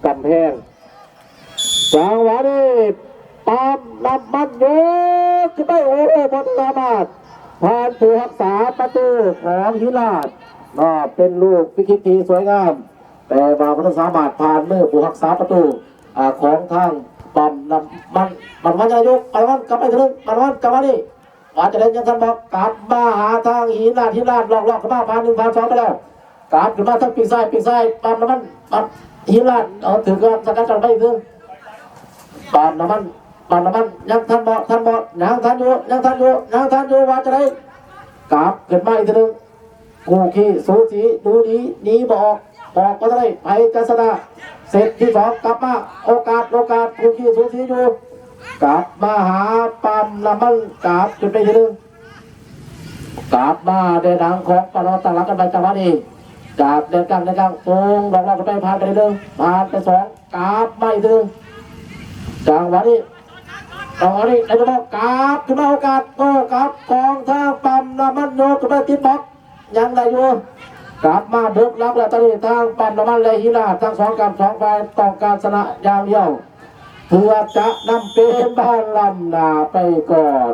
ກຳແພງ. ຈັງຫວະນີ້ປ້ຳນ້ຳມັນໂຍກຂຶ້ນໄປ ໂອ້ ບໍ່ສາມາດຜ່ານຜູ້ຮັກສາປະຕູຂອງຫີນລາດເນາະ ເປັນລູກຟຣີຄິກທີ່ສວຍງາມ ແຕ່ວ່າບໍ່ສາມາດຜ່ານມືຜູ້ຮັກສາປະຕູ ອາ ຂອງທາງປ້ຳນ້ຳມັນ. ປັນວັນຍັງຢູ່ ປັນວັນກັບໄປເທື່ອໜຶ່ງ ປັນວັນກັບມານີ້ ວ່າຈະໄດ້ຍັງທັນບໍ່ ກັບມາຫາທາງຫີນລາດ ຫີນລາດລອກໆ ເຂົ້າມາຜ່ານໜຶ່ງ ຜ່ານສອງໄປແລ້ວ ກັບຂຶ້ນມາທາງປີກຊ້າຍ ປີກຊ້າຍ ປ້ຳນ້ຳມັນ ປັບຫີນລາດ ເອົາ ຖືກກັນ ສະກັດກັນໄປອີກເທື່ອ ປ້ຳນ້ຳມັນ ປ້ຳນ້ຳມັນ ຍັງທັນບໍ່ ທັນບໍ່ ຍັງທັນຢູ່ ຍັງທັນຢູ່ ຍັງທັນຢູ່ ວ່າຈະໄດ້ ກັບຂຶ້ນມາອີກເທື່ອໜຶ່ງ ຄູ່ຄີສູສີ ດູດີ ໜີບໍ່ອອກ ອອກບໍ່ໄດ້ ໄປກັນຊະນະ ເຊດທີສອງ ກັບມາ ໂອກາດ ໂອກາດ ຄູ່ຄີສູສີຢູ່ ກັບມາຫາປ້ຳນ້ຳມັນ ກັບຂຶ້ນໄປທີໜຶ່ງ ກັບມາແດນຫຼັງຂອງປະນອດ ຕັ້ງຫຼັກກັນໄປ ຈັງຫວະນີ້ ຈາກແດນກາງ ແດນກາງ ໂປ່ງລອກໆ ກັນໄປ ຜ່ານໄປໜຶ່ງ ຜ່ານໄປສອງ ກັບມາອີກທີໜຶ່ງ ຈັງຫວະນີ້ ຈັງຫວະນີ້ ໄດ້ບອກ ກັບຂຶ້ນມາ ໂອກາດ ໂຕ້ກັບຂອງທາງປ້ຳນ້ຳມັນ ໂຍກຂຶ້ນໄປຕິດບລັອກ ຍັງໄດ້ຢູ່ ກັບມາບຸກຫຼັກແລ້ວ ຕອນນີ້ທາງປ້ຳນ້ຳມັນ ແລະ ຫີນລາດ ທັງສອງກຳສອງຝ່າຍ ຕ້ອງການຊະນະຢ່າງດຽວ ເພື່ອຈະນຳເປັນບ້ານລ້ຳໜ້າໄປກ່ອນ.